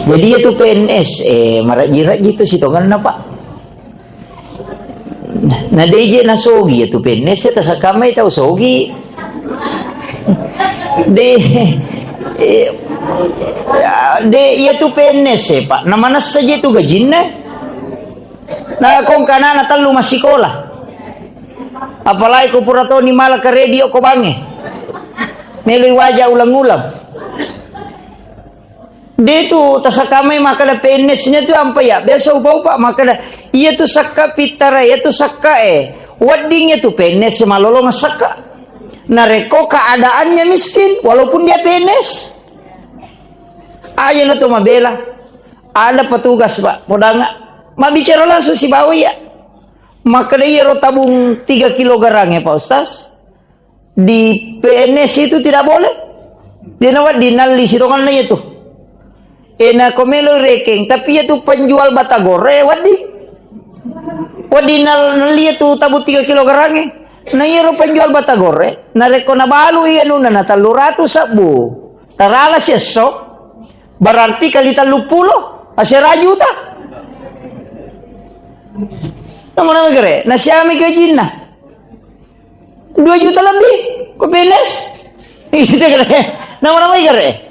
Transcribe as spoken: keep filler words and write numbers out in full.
Jadi iyatu P N S, eh, marajji-rajji tu sitongenna, Pak. Na deje na sogi iyatu P N S, tasakamai tau sogi. De, eh, ya, de iyatu P N S, eh, Pak. Na manessa je tu gajinna. Na kongka anana tellu massikola. Apalagi ko pura toni mala ka radio ko bange. Meloi waja ulang-ulang. De tu tasakamai makkeda P N S-nya tu ampa ya. Biasa upa-upa makkeda, iya tu sakka pittara, iya tu sakka e. Wedding iya tu P N S malolong sakka. Narekko keadaannya miskin, walaupun dia P N S. Aja na tu mabela. Ada petugas, Pak, podanga. Mabicara langsung sibawa iya. Makkeda iyaro tabung tiga kilogram ya, Pak Ustaz. Di P N S itu tidak boleh. Dia nawa dinalli sitonganna itu. Ena komelo rekeng, tapi itu penjual batagore, wadi. Wadi nal-, nalli itu tabung tiga kilogram e. Na iyaro penjual batagore, narekko nabalu iya nuna na tellu ratu sebbu. Tarala siesso, berarti kali tellu pulo, asera juta. Nama-nama gere, nasiami gajinna. Dua juta lebih, ko P N S. Gitu gere. Nama-nama gere.